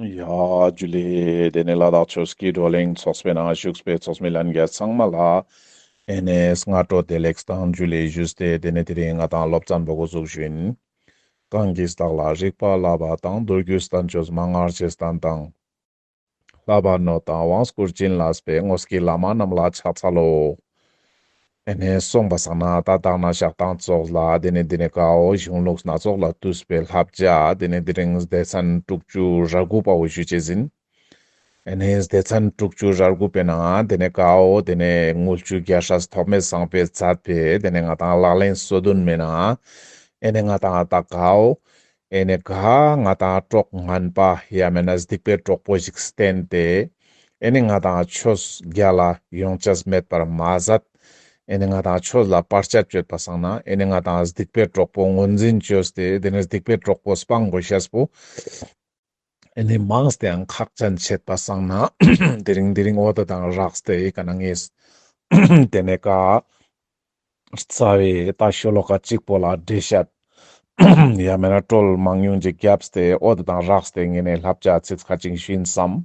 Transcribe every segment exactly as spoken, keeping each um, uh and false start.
ཡ་ཇུ་ལེ། དེ་ནས་ལ་དྭགས་ཆོས་ཀྱི་བགྲོ་གླེང་ཚོགས་པའི་ནང་བཞུགས་པའི་ཚོགས་མི་ལྷན་རྒྱས་ཚང་མ་ལ་ཨེ་ནས་སྔ་དྲོ་བདེ་ལེགས་དང་ཇུ་ལེ་ཞུས་ཏེ། དེ་ནས་དེ་རིང་ང་དང་སློབ་ཚན་པོ་འགོ་འཛུགས་ཞུ་ཡིན། གང་གིས་བདག་ལ་རིག་པ་བསླབ་པ་དང་། མདོ་རྒྱུད་བསྟན་བཅོས་མན་ངག་རྗེས་བསྟན་དང་། བསླབ་པ་ནོད་དང་དབང་བསྐུར་བྱིན་བརླབས་པའི། དངོས་ཀྱི་བླ་མ་རྣམས་ལ་ཕྱག་འཚལ་ལོ། ཨེ་ནས་སོང་པ་སང་ན་ད་དག་ན་ཞག་དང་ཙོགས་ལ་དེ་ནས་དེ་ནས་ཀའོ་གཞུང་ལུགས་སྣ་ཚོགས་ལས་བཏུས་པའི་བསླབ་བྱ་དེ་ནས་དེ་རིང་སྡེ་ཚན་དྲུག་ཅུ་རེ་དགུ་པ་བོ་ཞུ་ཅེས་ཡིན། ཨེ་ནས་སྡེ་ཚན་དྲུག་ཅུ་རེ་དགུ་པའི་ནང་དེ་ནས་ཀའོ་དེ་ནས་དངུལ་ཆུ་རྒྱལ་སྲས་ཐོགས་མེད་བཟང་པོས་མཛད་པའི་དེ་ནས་ང་དང་ལག་ལེན་སོ་བདུན་མའི་ནང་ཨེ་ནས་ང་དང་ད་ཀའོ་ཨེ་ནས་ག་ང་དང་གྲོགས་ངན་པ་ཡང་མེད་ན་སྡིག་པའི་གྲོགས་པོ་ཞིག་བསྟེན་ཏེ། ཨེ་ནས་ང་དང་ཆོས་རྒྱལ་ལ་ཡོང་ཅེས་མེད་པར་མ་ཟད། ཨེ་ནས་ང་དང་ཆོས་ལ་བར་ཆད་བཅོས་པ་སང་ན་ཨེ་ནས་ང་དང་སྡིག་པའི་གྲོགས་པོ་ངོས་འཛིན་བཅོས་ཏེ་དེ་ནས་སྡིག་པའི་གྲོགས་པོ་སྤང་དགོས་ཤེས་པོ་ཨེ་ནས་མངས་ཏེའང་ཁག་ཅན་ཆེད་པ་སང་ན་དེ་རིང་དེ་རིང་འོ་དེ་དང་རགས་ཏེ་ཨེ་ཀ་ན་ངེས། དེ་ནས་ཀ་རྩ་བའི་ད་ཤོ་ལོ་ཀ་གཅིག་པོ་ལ་འགྲེལ་བཤད་ཡང་མེད་ན་བཀྲོལ་མང་ཉུང་ཅིག་བརྒྱབ་སྟེ་འོ་དེ་དང་རགས་ཏེ་ངེས་ནས་བསླབ་བྱ་ཚིག་ཁ་ཅིག་ཞུ་ཡིན་བསམ།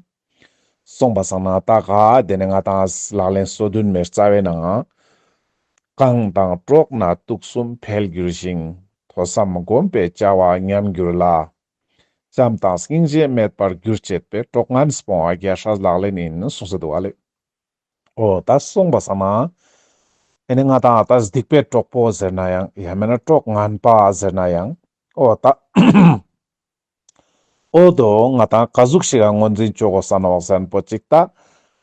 སོང་པ་སང་ན་ད་ག་དེ་ནས་ང་དང་ལག་ལེན་སོ་བདུན་མའི་རྩ་བའི་ནང་། གང་དང་འགྲོགས་ན་དུག་གསུམ་འཕེལ་འགྱུར་ཞིང་། ཐོས་བསམ་སྒོམ་པའི་བྱ་བ་ཉམས་འགྱུར་ལ། བྱམས་དང་སྙིང་རྗེ་མེད་པར་འགྱུར་བྱེད་པའི། གྲོགས་ངན་སྤོང་བ་རྒྱལ་སྲས་ལག་ལེན་ཡིན། གསུངས་སེ་འདུག་ག་ལེ། འོ་ད་སོང་པ་སང་ན་ཨེ་ནས་ང་དང་ད་སྡིག་པའི་གྲོགས་པོ་ཟེར་ན་ཡང་ཡང་མེད་ན་གྲོགས་ངན་པ་ཟེར་ན་ཡང་འོ་ད་འོ་དོ་ང་དང་ག་ཟུག་ཞིག་ག་ངོས་འཛིན་བཅོ་དགོས་ས་ནོག་ཟེར་ན་པོ་ཅིག་ད།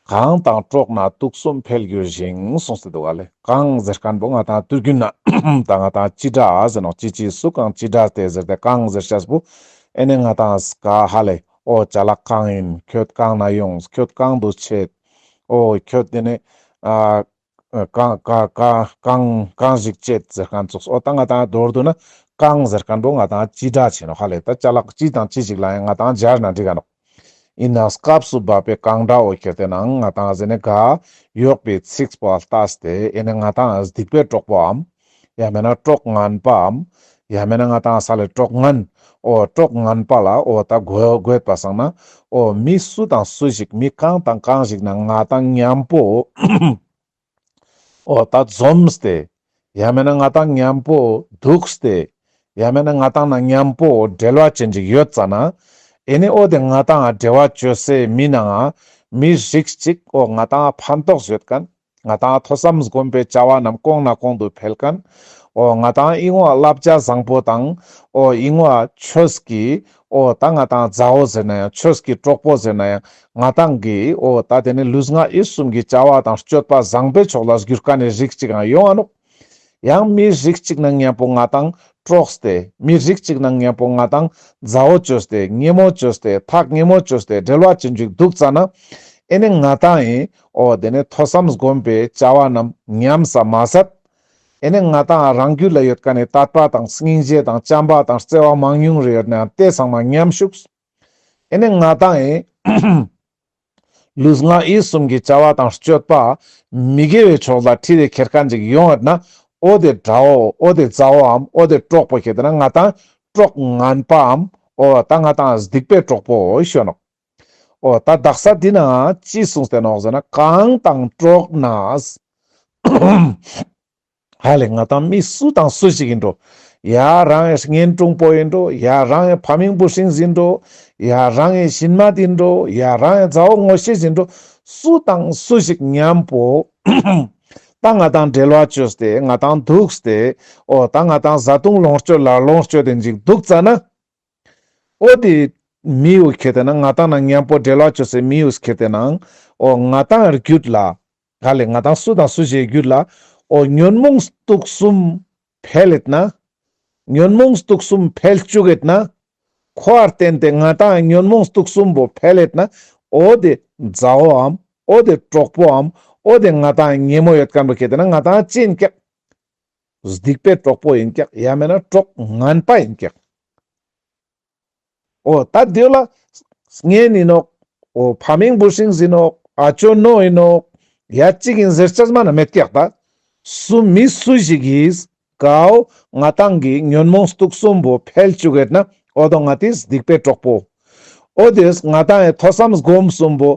གང་དང་འགྲོགས་ན་དུག་གསུམ་འཕེལ་འགྱུར་ཞིང་གསུངས་སེ་འདུག་ག་ལེ། གང་ཟེར་མཁན་པོ་ང་དང་དུས་རྒྱུན་ན་ད་ང་དང་ཅི་འདྲ་ཟེར་ནོག་ཅི་ཅི་སུ་གང་ཅི་འདྲ་སྟེ་ཟེར་ཏེ་གང་ཟེར་ཤེས་པོ་ཨེ་ནས་ང་དང་ག་ཧ་ལེ་འོ་ཅ་ལག་གང་ཡིན། ཁྱོད་གང་ན་ཡོང་། ཁྱོད་གང་དུ་ཆེད། འོ་ཁྱོད་དེ་ནས་ཨ་གང་གང་གང་གང་གང་ཞིག་བྱེད་ཟེར་མཁན་ཙོགས། འོ་ད་ང་དང་མདོར་བསྡུ་ན་གང་ཟེར་མཁན་པོ་ང་དང་ཅི་འདྲ་ཆེ་ནོག་ཧ་ལེ། ད་ཅ་ལག་ཅི་དང་ཅི་ཞིག་ལ་ཡང་ང་དང་སྦྱར་ན་འགྲིག་ག་ནོག། ཡིན་ནའང་སྐབས་སུ་བབ་པའི་གང་འདྲ་བོ་ཁྱེར་ཏེ་ནའང་ང་དང་ཟེར་ནས་ག་ཡོག་པའི་ཚིག་པོ་ལྟས་ཏེ་ཨེ་ནས་ང་དང་སྡིག་པའི་གྲོགས་པོའམ་ཡང་མེད་ན་གྲོགས་ངན་པའམ་ཡང་མེད་ན་ང་དང་ས་ལེ་གྲོགས་ངན། འོ་གྲོགས་ངན་པ་ལ་འོ་ད་དགོས་དགོས་པ་སང་ན་འོ་མི་སུ་དང་སུ་ཞིག་མི་གང་དང་གང་ཞིག་ན་ང་དང་མཉམ་པོ་འོ་ད་འཛོམས་ཏེ་ཡང་མེད་ན་ང་དང་མཉམ་པོ་འདུག་སྟེ་ཡང་མེད་ན་ང་དང་ན་མཉམ་པོ་འབྲེལ་བ་ཅན་ཅིག་ཡོད་ཙ་ན་ཨེ་ནི་འོ་དེ་ང་དང་འབྲེལ་བ་བཅོ་སའི་མི་ནང་ང་མི་རིགས་ཅིག་འོ་ང་དང་ཕན་ཐོགས་ཡོད་མཁན། ང་དང་ཐོས་བསམ་སྒོམ་པའི་བྱ་བ་རྣམས་གོང་ནས་གོང་དུ་འཕེལ་མཁན། འོ་ང་དང་ཨིན་བ་བསླབ་བྱ་བཟང་པོ་དང་འོ་ཨིན་བ་ཆོས་ཀྱི་འོ་ད་ང་དང་མཛའ་བོ་ཟེར་ན་ཡང་ཆོས་ཀྱི་གྲོགས་པོ་ཟེར་ན་ཡང་ང་དང་གི་འོ་ད་དེ་ནི་ལུས་ངག་ཡིད་གསུམ་གྱི་བྱ་བ་དང་སྤྱོད་པ་བཟང་པོའི་ཕྱོགས་ལ་བསྒྱུར་མཁན་ནི་རིགས་ཅིག་ཡང་ཡོང་ང་ནོག། ཡང་མི་རིགས་ཅིག་ནང་མཉམ་པོ་ང་དང་འགྲོགས་ཏེ་མི་རིགས་ཅིག་ནང་མཉམ་པོ་ང་དང་མཛའ་བོ་བཅོས་ཏེ་ཉེ་མོ་བཅོས་ཏེ་ཐག་ཉེ་མོ་བཅོས་ཏེ་འབྲེལ་བ་ཅན་ཅིག་འདུག་ཙ་ན་ཨེ་ནི་ང་དང་ཨིན་འོ་དེ་ནི་ཐོས་བསམ་སྒོམ་པའི་བྱ་བ་རྣམས་ཉམས་ས་མ་ཟད། ཨེ་ནི་ང་དང་རང་རྒྱུད་ལ་ཡོད་མཁན་ནི་དད་པ་དང་སྙིང་རྗེ་དང་བྱམས་པ་དང་བརྩེ་བ་མང་ཉུང་རེ་ཡོད་ན་ཡང་དེ་ཚང་མ་ཉམས་ཅུགས། ཨེ་ནི་ང་དང་ཨིན་ལུས་ངག་ཡིད་གསུམ་གྱི་བྱ་བ་དང་སྤྱོད་པ་མི་དགེ་བའི་ཕྱོགས་ལ་ཁྲིད་དེ་ཁྱེར་མཁན་ཅིག་ཡོང་ཡོད་ན་འོ་དེ་དགྲ་བོ་འོ་དེ་མཛའ་བོའམ་འོ་དེ་གྲོགས་པོ་ཁྱེར་ཏེ་ན་ང་དང་གྲོགས་ངན་པའམ་འོ་ད་ང་དང་སྡིག་པའི་གྲོགས་པོ་ཞུ་ནོག། འོ་ད་དག་ས་འདི་ན་ཅི་གསུངས་ཏེ་ནོག་ཟེར་ན་གང་དང་འགྲོགས་ན། ཧ་ལེ་ང་དང་མི་སུ་དང་སུ་ཞིག་ཡིན་འགྲོ། ཡ་རང་ངི་གཉེན་དྲུང་པོ་ཡིན་འགྲོ། ཡ་རང་ངི་ཕ་མིང་བུ་སྲིང་ཡིན་འགྲོ། ཡ་རང་ངི་ཞན་མ་ཡིན་འགྲོ། ཡ་རང་ངི་མཛའ་བོ་ངོ་ཤེས་ཡིན་འགྲོ། སུ་དང་སུ་ཞིག་མཉམ་པོ་ད་ང་དང་འབྲེལ་བ་བཅོས་ཏེ་ང་དང་འདུག་སྟེ་འོ་ད་ང་དང་བཟའ་བཏུང་ལོངས་སྤྱོད་ལ་ལོངས་སྤྱོད་དེ་ཅིག་འདུག་ཙ་ན། འོ་དེ་མི་བོ་ཁྱེར་ཏེ་ན་ང་དང་ན་མཉམ་པོ་འབྲེལ་བ་བཅོས་སའི་མི་བོ་ཁྱེར་ཏེ་ན་འོ་ང་དང་རྒྱུད་ལ་ག་ལེ་ང་དང་སུ་དང་སུ་ཞིག་རྒྱུད་ལ་འོ་ཉོན་མོངས་དུག་གསུམ་འཕེལ་ཡོད་ན། ཉོན་མོངས་དུག་གསུམ་འཕེལ་བཅུག་ཡོད་ན། ཁོ་བར་བརྟེན་ཏེ་ང་དང་ཉོན་མོངས་དུག་གསུམ་པོ་འཕེལ་ཡོད་ན། འོ་དེ་མཛའ་བོའམ་འོ་དེ་གྲོགས་པོའམ་འོ་དེ་ང་དང་ཉེ་མོ་ཡོད་མཁན་པོ་ཁྱེར་ཏེ་ན་ང་དང་ཅི་ཡིན་ཀྱག། སྡིག་པའི་གྲོགས་པོ་ཡིན་ཀྱག། ཡང་མེད་ན་གྲོགས་ངན་པ་ཡིན་ཀྱག། འོ་ད་དེ་ལ་གཉེན་ཡིན་ནོག། འོ་ཕ་མིང་བུ་སྲིང་ཡིན་ནོག། ཨ་ཅོ་ནོ་ཡིན་ནོག། ཡ་གཅིག་ཡིན་ཟེར་ཅེས་མ་ན་མེད་ཀྱག་ད། སུ་མི་སུ་ཞིག་གིས་གའོ་ང་དང་གི་ཉོན་མོངས་དུག་གསུམ་པོ་འཕེལ་བཅུག་ཡོད་ན་འོ་དོ་ང་དེ་སྡིག་པའི་གྲོགས་པོ། འོ་དེས་ང་ཏང་ཡང་ཐོས་བསམ་སྒོམ་གསུམ་པོ་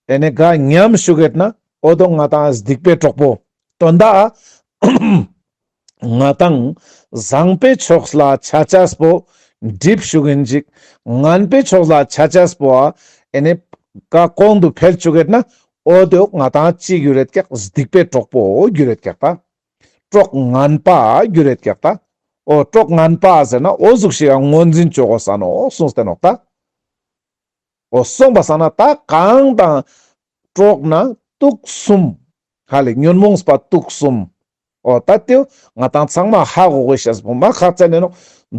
ཨེ་ནི་ག་ཉམས་ཞུགས་ཡོད་ན་འོ་དོ་ང་ཏང་སྡིག་པའི་གྲོགས་པོ། དོན་དག་ང་ཏང་བཟང་པའི་ཕྱོགས་ལ་ཆ་ཆས་པོ་འགྲིབ་ཞུགས་ཡིན་ཅིག། ངན་པའི་ཕྱོགས་ལ་ཆ་ཆས་པོ་ཨེ་ནི་ག་གོང་དུ་འཕེལ་ཞུགས་ཡོད་ན་འོ་དོ་ང་ཏང་ཅི་གྱུར་ཡོད་ཀྱག། སྡིག་པའི་གྲོགས་པོ་གྱུར་ཡོད་ཀྱག་ད། གྲོགས་ངན་པ་གྱུར་ཡོད་ཀྱག་ད། འོ་གྲོགས་ངན་པ་ཟེར་ན་འོ་ཟུག་ཞིག་ག་ངོས་འཛིན་ཅོ་དགོས་ས་ནོག་གསུངས་ཏེ་ནོག་ད། འོ་སོང་པ་སང་ན་ད་གང་དང་འགྲོགས་ན་དུག་གསུམ། ཧ་ལེ་ཉོན་མོངས་པ་དུག་གསུམ། འོ་ད་དེ་ང་ཏང་ཚང་མ་ཧ་གོ་དགོས་ཤེས་པོ་མ་ཁག་ཅན་ཡིན་ནོག།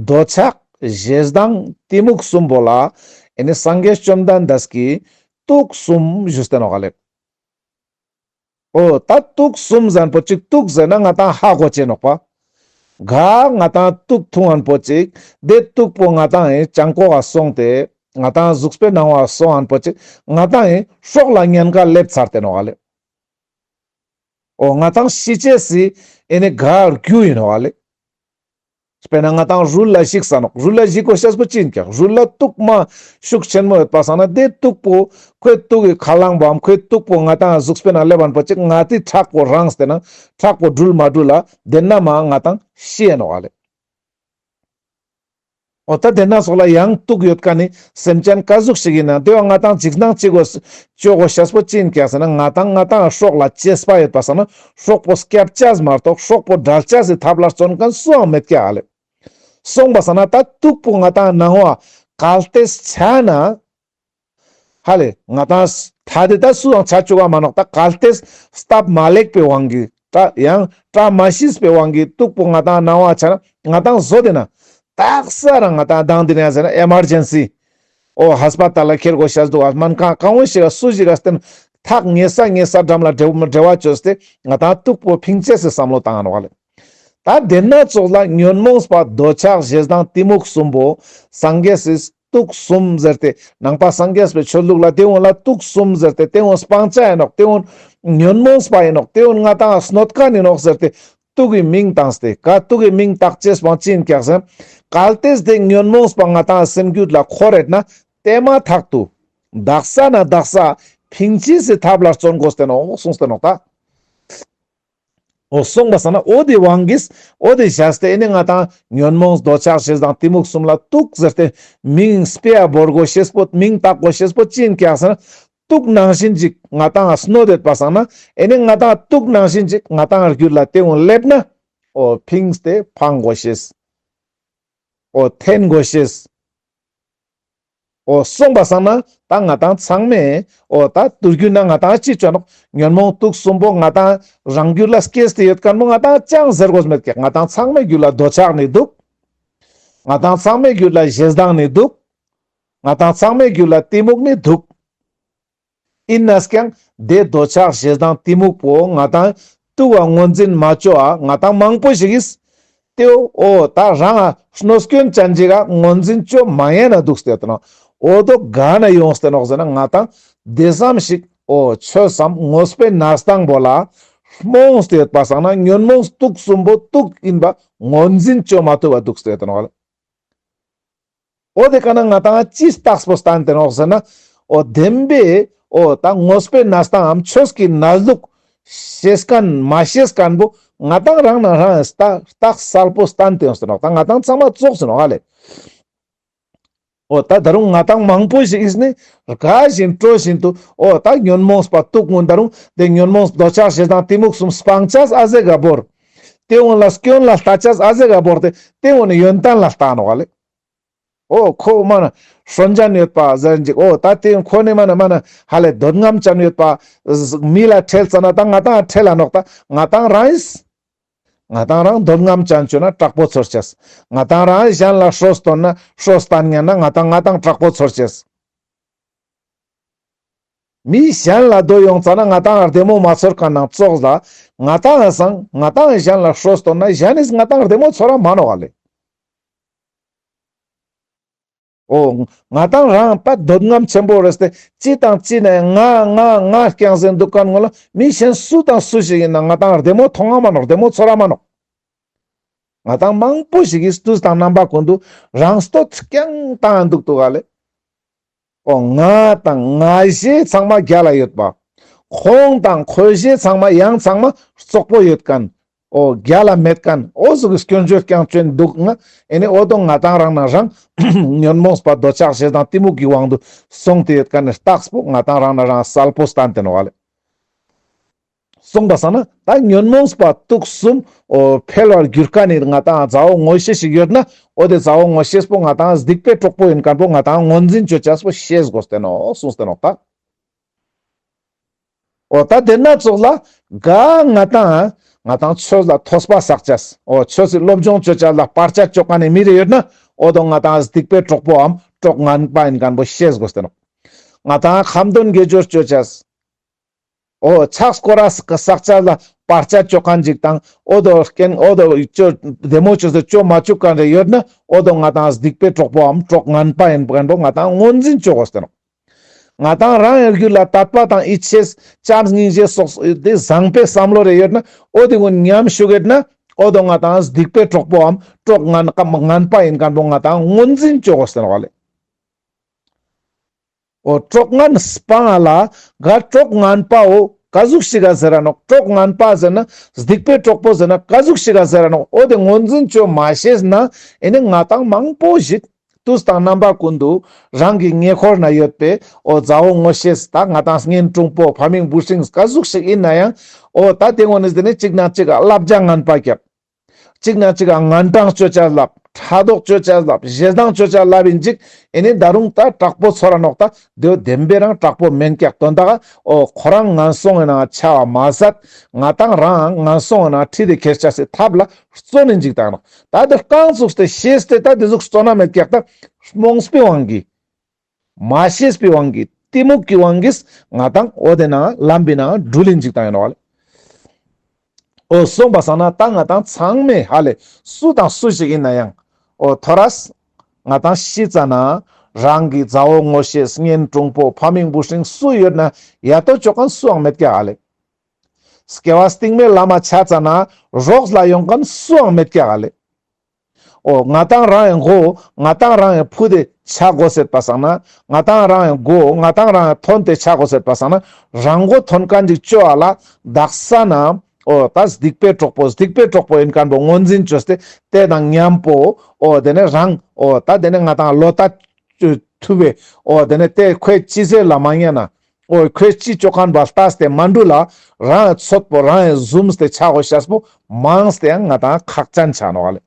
འདོད་ཆགས་ཞེ་སྡང་གཏི་མུག་གསུམ་པོ་ལ་ཨེ་ནི་སངས་རྒྱས་བཅོམ་ལྡན་འདས་ཀྱིས་དུག་གསུམ་ཞུས་ཏེ་ནོག་ཧ་ལེ། འོ་ད་དུག་གསུམ་ཟེར་ཁན་པོ་ཅིག། དུག་ཟེར་ན་ང་ཏང་ཧ་གོ་ཅེས་ནོག་པ། ག་ང་ཏང་དུག་འཐུང་ཁན་པོ་ཅིག། དེ་དུག་པོ་ང་ཏང་ཨེ་ཅང་ཀོ་ག་སོང་སྟེ་ང་ཏང་གཟུགས་པོའི་ནང་ང་སོང་ཁན་པོ་ཅིག། ང་ཏང་ཨེ་སྲོག་ལ་ཉེན་ཁ་སླེབས་ཚར་ཏེ་ནོག་ལེ། འོ་ང་ཏང་ཤི་ཅེས་སི་ཨེ་ནི་ག་རྒྱུ་ཡིན་ནོག་ལེ། དཔེར་ན་ང་ཏང་རུལ་ལ་ཞིག་ས་ནོག། རུལ་ལ་ཞིག་གོ་ཤེས་པོ་ཅི་ཡིན་ཀྱག། རུལ་ལ་དུག་མ་ཤུགས་ཆེན་མོ་ཡོད་པ་སང་ན་དེ་དུག་པོ་ཁོའི་དུག་གི་ཁ་རླངས་པའམ་ཁོའི་དུག་པོ་ང་ཏང་གཟུགས་པོའི་ནང་སླེབས་ཁན་པོ་ཅིག། ང་ཏི་ཁྲག་པོ་རངས་ཏེ་ན་ཁྲག་པོ་དྲུལ་མ་དྲུལ་ལ་དེ་ན་མ་ང་ཏང་ཤི་ཡིན་ནོག་ལེ། འོ་ད་དེ་ན་སོགས་ལ་ཡང་དུག་ཡོད་ཁན་ནི་སེམས་ཅན་ག་ཟུག་ཞིག་ཡིན་ན་དེ་བ་ང་ཏང་འཇིགས་སྣང་ཅི་གོ་ཅོ་གོ་ཤེས་པོ་ཅི་ཡིན་ཀྱག་ཟེར་ན་ང་ཏང་ང་ཏང་སྲོག་ལ་གཅེས་པ་ཡོད་པ་སང་ན་སྲོག་པོ་སྐྱབ་ཅེས་མ་གཏོགས་སྲོག་པོ་དགྲལ་ཅེས་སི་ཐབས་ལ་བརྩོན་ཁན་སུའང་མེད་ཀྱག་ལེ། སོང་པ་སང་ན་ད་དུག་པོ་ང་ཏང་ནང་བ་གལ་ཏེ་ཆ་ན་ཧ་ལེ་ང་ཏང་ཐ་དེ་ད་སུའང་ཆ་ཅུག་ག་མ་ནོག། ད་གལ་ཏེ་སྟབས་མ་ལེགས་པའི་དབང་གིས་ད་ཡང་བཀྲ་མ་ཤིས་པའི་དབང་གིས་དུག་པོ་ང་ཏང་ནང་བ་ཆ་ན་ང་ཏང་བཟོ་དེ་ན་དག་ས་རང་ང་ཏང་དང་དེ་ན་ཟེར་ན་ཨེ་མར་ཇེན་སི་འོ་ཧས་པ་ཏལ་ལ་ཁྱེར་གོ་ཤེས་འདུག། ཨ་སྨན་ཁང་གང་བོ་ཞིག་ག་སུ་ཞིག་ག་བསྟན་ཐག་ཉེ་ས་ཉེ་ས་འགྲམ་ལ་འབྲེལ་འབྲེལ་བ་བཅོས་ཏེ་ང་ཏང་དུག་པོ་ཕིང་ཅེས་སི་བསམ་བློ་བཏང་ང་ནོག་ལེ། ད་དེ་ན་ཙོགས་ལ་ཉོན་མོངས་པ་འདོད་ཆགས་ཞེ་སྡང་གཏི་མུག་གསུམ་པོ་སངས་རྒྱས་སི་དུག་གསུམ་ཟེར་ཏེ་ནང་པ་སངས་རྒྱས་པའི་ཆོས་ལུགས་ལ་དེ་འོན་ལ་དུག་གསུམ་ཟེར་ཏེ་དེ་འོན་སྤང་བྱ་ཡིན་ནོག། དེ་འོན་ཉོན་མོངས་པ་ཡིན་ནོག། དེ་འོན་ང་ཏང་གནོད་ཁན་ཡིན་ནོག་ཟེར་ཏེ་དུག་གི་མིང་བཏགས་ཏེ་ག་དུག་གི་མིང་བཏགས་ཅེས་པོ་ཅི་ཡིན་ཀྱག་ཟེར་ན་གལ་ཏེ་དེ་ཉོན་མོངས་པ་ང་ཏང་སེམས་རྒྱུད་ལ་འཁོར་རེད་ན་དེ་མ་ཐག་ཏུ་དག་ས་ན་དག་ས་ཕིང་ཅེས་སི་ཐབས་ལ་བརྩོན་དགོས་ཏེ་ནོག་གསུངས་ཏེ་ནོག་ད། འོ་སོང་པ་སང་ན་འོ་དེ་དབང་གིས་འོ་དེ་བཞག་སྟེ་ཨེ་ནི་ང་ཏང་ཉོན་མོངས་འདོད་ཆགས་ཞེ་སྡང་གཏི་མུག་གསུམ་ལ་དུག་ཟེར་ཏེ་མིང་དཔེ་ཡ་བོར་དགོས་ཤེས་པོ་མིང་བཏགས་དགོས་ཤེས་པོ་ཅི་ཡིན་ཀྱག་ཟེར་ན་དུག་ནང་བཞིན་ཅིག་ང་ཏང་གནོད་དེད་པ་སང་ན་ཨེ་ནི་ང་ཏང་དུག་ནང་བཞིན་ཅིག་ང་ཏང་རྒྱུད་ལ་དེ་འོན་སླེབས་ན་འོ་ཕིངས་ཏེ་ཕང་དགོས་ཤེས། འོ་འཐེན་དགོས་ཤེས། འོ་སོང་པ་སང་ན་ད་ང་ཏང་ཚང་མས་འོ་ད་དུར་རྒྱུད་ན་ང་ཏང་ཅི་ཅོ་ནོག། ཉོན་མོངས་དུག་གསུམ་པོ་ང་ཏང་རང་རྒྱུད་ལ་སྐྱེས་ཏེ་ཡོད་ཁན་པོ་ང་ཏང་ཅང་ཟེར་དགོས་མེད་ཀྱག། ང་ཏང་ཚང་མའི་རྒྱུད་ལ་འདོད་ཆགས་ནི་དུག། ང་ཏང་ཚང་མའི་རྒྱུད་ལ་ཞེ་སྡང་ནི་དུག། ང་ཏང་ཚང་མའི་རྒྱུད་ལ་གཏི་མུག་ནི་དུག། ཡིན་ནས་ཀྱང་དེ་འདོད་ཆགས་ཞེ་སྡང་གཏི་མུག་པོ་ང་ཏང་དུག་ག་ངོས་འཛིན་མ་ཅོ་ཨ་ང་ཏང་མང་པོ་ཞིག་གིས་དེ་འོ་ད་རང་ང་གནོད་སྐྱོན་ཅན་ཅིག་ག་ངོས་འཛིན་ཅོ་མ་ཉན་ན་དུག་སྟེ་ཡོད་ནོག། འོ་དོ་ག་ན་ཡོངས་ཏེ་ནོག་ཟེར་ན་ང་ཏང་དེ་ཙམ་ཞིག་འོ་ཆོས་སམ་དངོས་པོའི་གནས་སྟངས་པོ་ལ་རྨོངས་ཏེ་ཡོད་པ་སང་ན་ཉོན་མོངས་དུག་གསུམ་པོ་དུག་ཡིན་པ་ངོས་འཛིན་ཅོ་མ་ཐུབ་པ་དུག་སྟེ་ཡོད་ནོག། འོ་དེ་ཀ་ན་ང་ཏང་ཅི་རྟགས་པོ་སྟན་ཏེ་ནོག་ཟེར་ན། འོ་བདེན་པའི་འོ་ད་དངོས་པོའི་གནས་སྟངས་འམ་ཆོས་ཀྱི་གནས་ལུགས་ཤེས་ཁན་མ་ཤེས་ཁན་པོ་ང་ཏང་རང་ན་རང་རྟགས་གསལ་པོ་སྟན་ཏེ་ཡོང་ཟེར་ནོག། ད་ང་ཏང་ཚང་མ་ཙོགས་ཟེར་ནོག་ཧ་ལེ། འོ་ད་ད་རུང་ང་ཏང་མང་པོ་ཞིག་གིས་ནི་དགའ་བཞིན་སྤྲོ་བཞིན་དུ་འོ་ད་ཉོན་མོངས་པ་དུག་གུན་ད་རུང་དེ་ཉོན་མོངས་འདོད་ཆགས་ཞེ་སྡང་གཏི་མུག་གསུམ་སྤང་ཅེས་ཨ་ཟེ་ག་བོར། དེ་གུན་ལ་སྐྱོན་ལ་ལྟ་ཅེས་ཨ་ཟེ་ག་བོར་ཏེ་དེ་གུན་ནི་ཡོན་ཏན་ལ་ལྟ་ནོག་ཧ་ལེ། འོ་ཁོ་མ་ན་སྲོན་ཅན་ཡོད་པ་ཟེར་ཅིག། འོ་ད་དེ་ཁོ་ནི་མ་ན་མ་ན་ཧ་ལེ་འདོད་རྔམ་ཅན་ཡོད་པ་མི་ལ་ཁྲེལ་ཙ་ན་ད་ང་ཏང་ཁྲེལ་ལ་ནོག། ད་ང་ཏང་རང་ཨིས་ང་ཏང་རང་འདོད་རྔམ་ཅན་ཅོ་ན་དྲག་པོ་ཚོར་ཅེས། ང་ཏང་རང་གཞན་ལ་ཧྲོ་སྟོན་ན་ཧྲོ་སྟན་ཉན་ན་ང་ཏང་ང་ཏང་དྲག་པོ་ཚོར་ཅེས། མི་གཞན་ལ་དོ་ཡོང་ཙ་ན་ང་ཏང་བདེ་མོ་མ་ཚོར་ཁན་ནང་ཙོགས་ལ་ང་ཏང་སང་ང་ཏང་གཞན་ལ་ཧྲོ་སྟོན་ན་གཞན་ནི་ང་ཏང་བདེ་མོ་ཚོར་ར་མ་ནོག་ཧ་ལེ། འོ་ང་ཏང་རང་པ་འདོད་རྔམ་ཆེན་པོ་རེ་སྟེ་ཅི་དང་ཅི་ནས་ང་ང་ང་རྐྱང་ཟེར་འདུག་ཁན་གུན་ལ་མི་གཞན་སུ་དང་སུ་ཞིག་ཡིན་ན་ང་ཏང་བདེ་མོ་མཐོང་ང་མ་ནོག། བདེ་མོ་ཚོར་ར་མ་ནོག། ང་ཏང་མང་པོ་ཞིག་གིས་དུས་དང་རྣམ་པ་ཀུན་ཏུ་རང་བསྟོད་རྐྱང་བཏང་འདུག་ཏོ་ཧ་ལེ། འོ་ང་དང་ང་ཞེས་ཚང་མ་རྒྱལ་ལ་ཡོད་པ། ཁོང་དང་ཁོ་ཞེས་ཚང་མ་ཡང་ཚང་མ་རྩོག་པོ་ཡོད་མཁན། འོ་རྒྱལ་ལ་མེད་མཁན། འོ་ཟུག་གི་སྐྱོན་བརྗོད་རྐྱང་བཅོས་འདུག་ན། ཨེ་ནི་འོ་དོ་ང་དང་རང་ན་རང་ཉོན་མོངས་པ་འདོད་ཆགས་ཞེ་སྡང་གཏི་མུག་གི་དབང་དུ་སོང་སྟེ་ཡོད་མཁན་ནི་རྟགས་པོ་ང་དང་རང་ན་རང་གསལ་པོ་བསྟན་ཏེ་ནོག་ལེ། སོང་པ་སང་ན་ད་ཉོན་མོངས་པ་དུག་གསུམ་འོ་འཕེལ་བར་འགྱུར་མཁན་ནི་ང་དང་མཛའ་བོ་ངོ་ཤེས་ཤིག་ཡོད་ན། འོ་དེ་མཛའ་བོ་ངོ་ཤེས་པོ་ང་དང་སྡིག་པའི་གྲོགས་པོ་ཡིན་མཁན་པོ་ང་དང་ངོས་འཛིན་བཅོ་ཅེས་པོ་ཤེས་དགོས་ཏེ་ནོག་གསུངས་ཏེ་ནོག་ད། འོ་ད་དེ་ན་ཙོགས་ལ་ག་ང་དང་ང་དང་ཆོས་ལ་ཐོས་པ་བསགས་ཅེས། འོ་ཆོས་སི་སློབ་སྦྱོང་བཅོ་ཅེས་ལ་བར་ཆད་བཅོ་མཁན་ནི་མི་རེ་ཡོད་ན། འོ་དོ་ང་དང་སྡིག་པའི་གྲོགས་པོའམ་གྲོགས་ངན་པ་ཡིན་མཁན་པོ་ཤེས་དགོས་ཏེ་ནོག་ང་དང་ཁ་འདོན་དགེ་སྦྱོར་བཅོ་ཅེས། འོ་ཕྱག་སྐོར་ར་བསགས་ཅེས་ལ་བར་ཆད་བཅོ་མཁན་ཅིག་དང་། འོ་དོ་རྐྱེན་འོ་དོ་བཅོ་བདེ་མོ་བཅོས་ཏེ་བཅོ་མ་བཅུག་མཁན་རེ་ཡོད་ན། འོ་དོ་ང་དང་སྡིག་པའི་གྲོགས་པོའམ་གྲོགས་ངན་པ་ཡིན་མཁན་པོ་ང་དང་ངོས་འཛིན་བཅོ་དགོས་ཏེ་ནོག་ང་དང་རང་ཡང་རྒྱུད་ལ་དད་པ་དང་ཡིད་ཆེས་བྱམས་སྙིང་རྗེ་སོགས་དེ་བཟང་པའི་བསམ་བློ་རེ་ཡོད་ན། འོ་དེ་ཀུན་ཉམས་ཞུགས་ཡོད་ན། འོ་དོ་ང་དང་སྡིག་པའི་གྲོགས་པོའམ་གྲོགས་ངན་ངན་པ་ཡིན་མཁན་པོ་ང་དང་ངོས་འཛིན་བཅོ་དགོས་ཏེ་ནོག་ལེ། འོ་གྲོགས་ངན་སྤང་ང་ལ་ག་གྲོགས་ངན་པའོ་ག་ཟུག་ཞིག་ག་ཟེར་ར་ནོག་གྲོགས་ངན་པ་ཟེར་ན་སྡིག་པའི་གྲོགས་པོ་ཟེར་ན་ག་ཟུག་ཞིག་ག་ཟེར་ར་ནོག་འོ་དེ་ངོས་འཛིན་བཅོ་མ་ཤེས་ན། ཨེ་ནི་ང་དང་མང་པོ་ཞིག་དུས་དང་རྣམ་པ་ཀུན་ཏུ་རང་གི་ཉེ་འཁོར་ན་ཡོད་པའི་འོ་མཛའ་བོ་ངོ་ཤེས་ད་ང་དང་གཉེན་དྲུང་པོ་ཕ་མིང་བུ་སྲིང་ག་ཟུག་ཞིག་ཡིན་ན་ཡང་། འོ་ད་དེ་ངོ་ནས་དེ་ནི་གཅིག་ན་གཅིག་ག་བསླབ་བྱ་ངན་པ་རྒྱབ། གཅིག་ན་གཅིག་ག་ངན་གྲངས་བཅོ་ཅེས་ལབ། ཕྲག་དོག་བཅོ་ཅེས་ལབ། ཞེ་སྡང་བཅོ་ཅེས་ལབ་ཡིན་ཅིག་ཨེ་ནི་ད་རུང་ད་དྲག་པོ་ཚོར་ར་ནོག་ད་དེ་བོ་བདེན་པའི་རང་དྲག་པོ་མེན་ཀྱག་དོན་དག་འོ་ཁོ་རང་ངན་སོང་ངི་ནང་ཆ་བ་མ་ཟད། ང་དང་རང་ངན་སོང་ངི་ནང་ཁྲིད་དེ་ཁྱེར་ཅེས་སི་ཐབས་ལ་བརྩོན་ཡིན་ཅིག་ད་ནོག་ད་དེ་རྐང་བཙུགས་ཏེ་ཤེས་ཏེ་ད་དེ་ཟུག་བརྩོན་ན་མེད་ཀྱག་ད་རྨོངས་པའི་དབང་གིས། མ་ཤེས་པའི་དབང་གིས་གཏི་མུག་གི་དབང་གིས་ང་དང་འོ་དེ་ནང་ལམ་པའི་ནང་འགྲུལ་ཡིན་ཅིག་ད་ཡིན་ནོག་ལེ། འོ་སོང་པ་སང་ན་ད་ང་དང་ཚང་མས་ཧ་ལེ་སུ་དང་སུ་ཞིག་ཡིན་ན་ཡང་། འོ་ཐོ་རས་ང་དང་ཤི་ཙ་ན་རང་གི་མཛའ་བོ་ངོ་ཤེས་གཉེན་དྲུང་པོ་ཕ་མིང་བུ་སྲིང་སུ་ཡོད་ན་ཡ་ཏོ་བཅོ་མཁན་སུའང་མེད་ཀྱག་ཧ་ལེ། སྐྱེ་བ་སྟིང་མའི་ལམ་མ་ཆ་ཙ་ན་རོགས་ལ་ཡོང་མཁན་སུའང་མེད་ཀྱག་ཧ་ལེ། འོ་ང་དང་རང་ཡང་མགོ་ང་དང་རང་ཡང་ཕུད་དེ་ཆ་དགོས་ཟེར་པ་སང་ན། ང་དང་རང་ཡང་མགོ་ང་དང་རང་ཡང་ཐོན་ཏེ་ཆ་དགོས་ཟེར་པ་སང་ན། རང་མགོ་ཐོན་མཁན་ཅིག་བཅོ་བ་ལ་དག་ས་ན། འོ་ད་སྡིག་པའི་གྲོགས་པོ་སྡིག་པའི་གྲོགས་པོ་ཡིན་མཁན་པོ་ངོས་འཛིན་བཅོས་ཏེ་དེ་དང་མཉམ་པོ་འོ་དེ་ནས་རང་འོ་ད་དེ་ནས་ང་དང་ལོ་ད་ཐུབ་པའི་འོ་དེ་ནས་དེ་ཁོའི་ཅི་ཟེར་ལ་མ་ཉན་ན། འོ་ཁོའི་ཅི་བཅོ་མཁན་པ་ལྟས་ཏེ་མ་འགྲུལ་ལ་རང་ཡང་ཚོད་པོ་རང་ཡང་ཟུམས་ཏེ་ཆ་དགོས་ཤེས་པོ་མངས་ཏེ་ཡང་ང་དང་ཁག་ཅན་ཆ་ནོག་ལེ།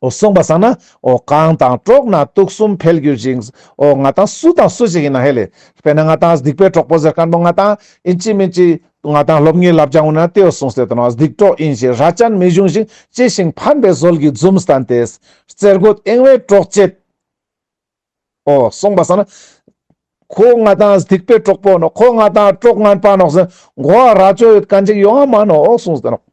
འོ་སོང་པ་སང་ན། འོ་གང་དང་འགྲོགས་ན་དུག་གསུམ་འཕེལ་འགྱུར་ཞིང་། འོ་ང་དང་སུ་དང་སུ་ཞིག་ཡིན་ན་ཧེ་ལེ། དཔེར་ན་ང་དང་སྡིག་པའི་གྲོགས་པོ་ཟེར་མཁན་པོ་ང་དང་ཨིན་ཅི་མིན་ཅི་ང་དང་སློབ་གཉེར་བསླབ་བྱ་འོ་ན་དེ་འོ་གསུངས་ཏེ་དོན་ན་སྡིག་གྲོགས་ཡིན་ཞིང་ར་ཅན་མི་གཞུང་ཞིང་གཅེས་ཤིང་ཕན་པའི་ཟོལ་གྱིས་འཛུམ་བསྟན་ཏེ། རྩེ་རྒོད་གཡེང་བས་གྲོགས་བྱེད། འོ་སོང་པ་སང་ན། ཁོ་ང་དང་སྡིག་པའི་གྲོགས་པོ་ནོག་ཁོ་ང་དང་གྲོགས་ངན་པ་ནོག་ཟེར་མགོ་བ་ར་ཅོ་ཡོད་མཁན་ཅིག་ཡོང་ང་མ་ནོག་གསུངས་ཏེ་ནོག་